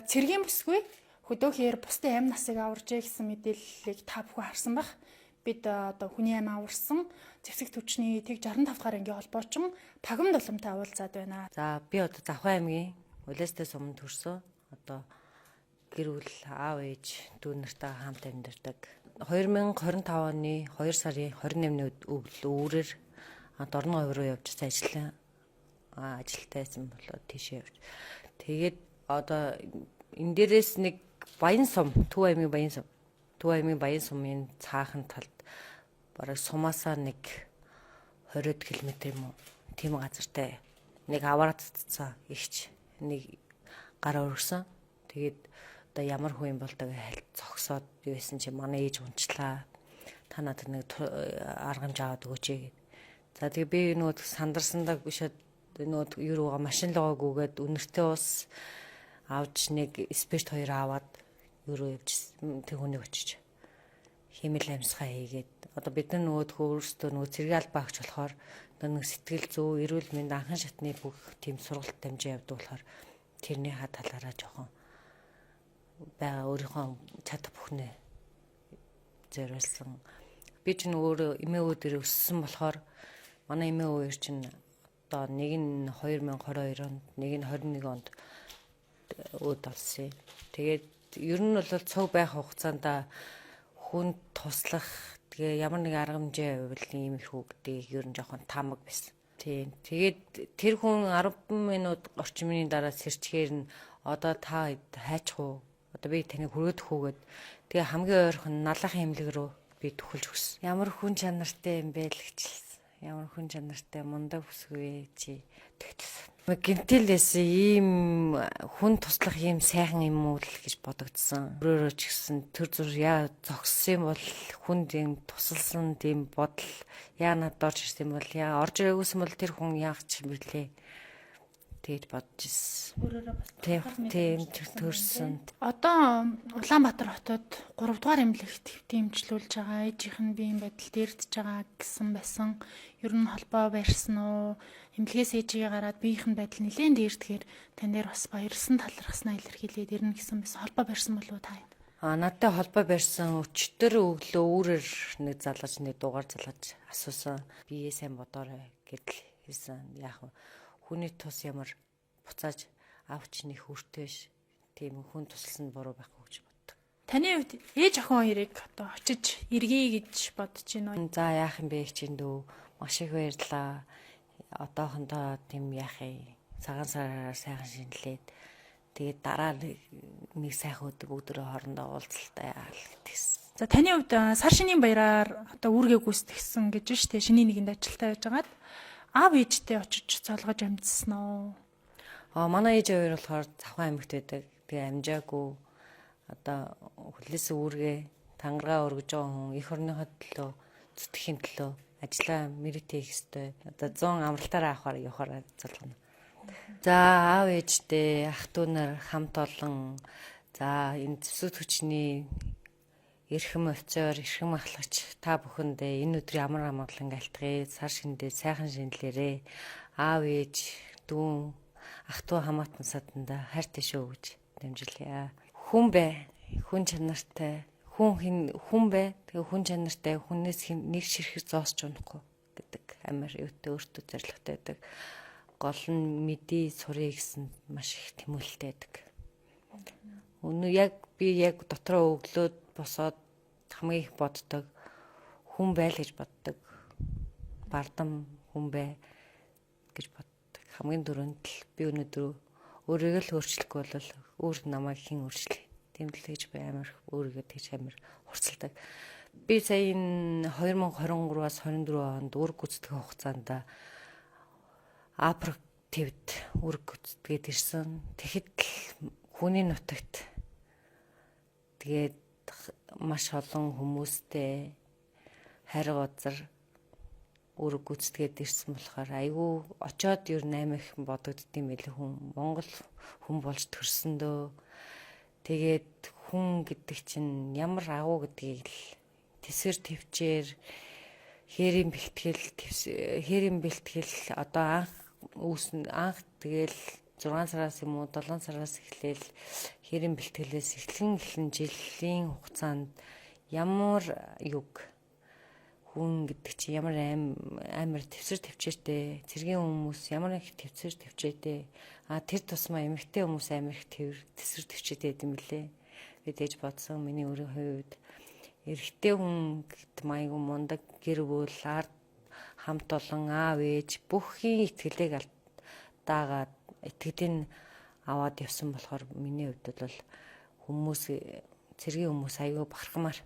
Цэргийн бүсгүй хөдөөхөр бусдын амь насыг аваржээ гэсэн мэдээллийг та бүхэн харсан байх. Бид одоо хүний амь аварсан зэвсэг түвшний тэг 65 дахь ангийн холбоочин Пагам Доломтой уулзаад байна. За, би одоо Завхан аймгийн Улаастай суманд төрсөн. Одоо гэр бүл, аав ээж, дүү нартайгаа хамт амьдардаг. 2025 оны 2 сарын 28-ны өглөө үүрээр Дорногов руу явж ажиллаа. Ажилтай байсан болоод тийшээ явж. Тэгээд одоо энэ дээрээс нэг Баян сум, Төв аймгийн Баян сум. Төв аймгийн Баян сумын цаахан талд бараг сумаасаа нэг 20 км юм уу? Тийм газартай нэг аваад цацсан ихч нэг гар өргөсөн. Тэгээд одоо ямар хүн юм бол даа хальт зогсоод юу байсан чи манай ээж унчлаа. Та надад нэг арга хэмжээ аваад өгөөч гээд. За, тэгээ би нөгөө сандарсандаа бишээд нөгөө юу руугаа машин руугаа гүгээд үнэртэй ус авч, нэг спирт хоёр аваад юу руу явж тэр хүнийг очиж хиймэл амьсгаа хийгээд. Одоо бид нар нөгөөдхөө өөрсдөө нөгөө цэргийн албаа агч болохоор одоо нэг сэтгэл зүй, эрүүл мэнд, анхан шатны бүх тийм сургалт дамжин явдаг болохоор тэрний ха талаараа жоохон байгаа өөрийнхөө чадах бүхнээ зориулсан. Би ч өөрөө эмээ өвөө дээр өссөн болохоор манай эмээ өвөө чинь одоо нэг нь 2022 онд, нэг нь 21 онд өөд олсон. Тэгээд ер нь бол цуг байх хугацаанд хүн туслах, тэгээ ямар нэг арга хэмжээ байвал ийм их үү гэдгийг ер нь жоохон таамаг байсан. Тийм. Тэгээд тэр хүн 10 минут орчмын дараа сэрчгээр нь одоо та хайчих уу? Одоо би таныг хүргэдэх үү гэд. Тэгээ хамгийн ойрхон налахын эмнэлэг рүү би түхэлж өгсөн. Ямар хүн чанартай юм бэ л гэж хэлсэн. Ямар хүн чанартай мундаг бүсгүй чи тэгтэлсэн. Гинтэлээс ийм хүн туслах ийм сайхан юм уу л гэж бодогдсон. Өөрөөрөө ч гэсэн төр зүр яа зогссон юм бол хүнд юм тусалсан тийм бодол яа надад орж ирсэн бол, яа орж ирээгүйсэн бол тэр хүн яах ч юм бэлээ тэгж бодож ирсэн. Өөрөөрөө бас Тийм, төрсөн. Одоо Улаанбаатар хотод 3 дугаар эмнэлэгт хэвтэн эмчилүүлж байгаа, ээжийнх нь биеийн байдал дээрдэж байгаа гэсэн байсан. Ер нь холбоо барьсан уу? Эмнэлгээс ээжигээ гараад биеийнх нь байдал нэлээд дээрдэхээр тань дээр бас баярлсан, талархснаа илэрхийлээд ирнэ гэсэн байсан. Холбоо барьсан болов уу та? А, надтай холбоо барьсан. Өчтөр өглөө үүрээр нэг залгаж, нэг дугаар залгаж асуусан. Бие сайн бодоорой гэдэл хэлсэн. Яг хүний тус ямар буцааж авч нэх үртэй ш. Тийм, хүн тусалсан буруу байхгүй гэж боддог. Таны хувьд ээж охин хоёрыг одоо очиж эргэе гэж бодож байна уу? За, яах юм бэ чинь дүү? Маш их баярлалаа. Одоохондоо тийм яах юм. Цагаан сараар сайхан шинэлээд тэгээд дараа нэг сайхан өдөр бүгдөө хоорондоо уулзалтай яал гэдгийгсэн. За, таны хувьд сар шинийн баяраар одоо үүргээ гүйцэтгсэн гэж байна шүү дээ. Шинийн нэгэнд ажилтаа байжгаад аав ээжтэй очиж цолгож амжсан уу? А, манай ээж хоёр болохоор Завхан аймагт байдаг. Тэгээ амжаагүй. Одоо хүлээс үүргээ тангараа өргөж байгаа хүн эх орныхоо төлөө, зүтгэхийн төлөө ажлаа мэрэгтэй хийх ёстой. Одоо 100 амралтаараа авахар явахаар золгоно. За, аав ээжтэй, ах дүү нар хамт олон, за, энэ зэвсэг хүчний эрхэм офицер, эрхэм ахлагч та бүхэндээ энэ өдрийн амар амгалан альтгая. Сар шиндээ сайхан шинэлээрээ. Аав ээж, дүүн, ах トゥ хамаатан саданда хайртай шүү гэж дамжуулъя. Хүн бай, хүн чанартай, хүн хин хүн бай. Тэгээ хүн чанартай хүнээс нэг ширхэг зоосч унахгүй гэдэг амар юутай өөртөө зоригтой байдаг. Гол нь мэдээ сурыг гэсэн маш их тэмүүлэлтэй байдаг. Өнөө яг би яг дотроо өглөөд босоод хамгийн их боддог хүн байл гэж боддог. Бардам хүн бай гэж боддог. Хамгийн түрүүнд л би өнөөдөр өөрийгөө л өөрчлөхгүй бол өөр намайг хэн өөрчлөх. Тийм л гэж би амар өөрийгөө тэгж амар хурцлдаг. Би сая энэ 2023-аас 24 онд үүрэг гүйцэтгэх хугацаанд Апр твд үүрэг гүйцэтгээд ирсэн. Тэгэхэд л хүний нутагт тэгээд маш олон хүмүүстэй хайр газар үүрэг гүйцэтгээд ирсэн болохоор айгүй очоод ер нь амар их бодогддсон юм билээ, хүн Монгол хүн болж төрсөндөө тэгээд хүн гэдэг чинь ямар агуу гэдгийг л тэсвэр төвчээр хээрийн бэлтгэл одоо анх үүсэн, анх тэгэл 6 сараас юм уу, 7 сараас эхлээл Хэрэн бэлтгэлээс эхлэн эхлэн жилийн хугацаанд ямар юг хүн гэдэг чи ямар амар твсэр төвчээртэй, цэргийн хүмүүс ямар их твсэр төвчээтэй, а тэр тусмаа эмэгтэй хүмүүс амар их твсэр төвчээтэй гэдэг юм лээ гэж бодсон. Миний өөрийн хувьд эрэгтэй хүн гэд маяг мундаг гэр бүл, ард хамт олон, аав ээж бүхний итгэлийг алдаагаад итгэлийг аваад явсан болохоор миний хувьд бол хүмүүс, цэргийн хүмүүс аюу бахархмаар.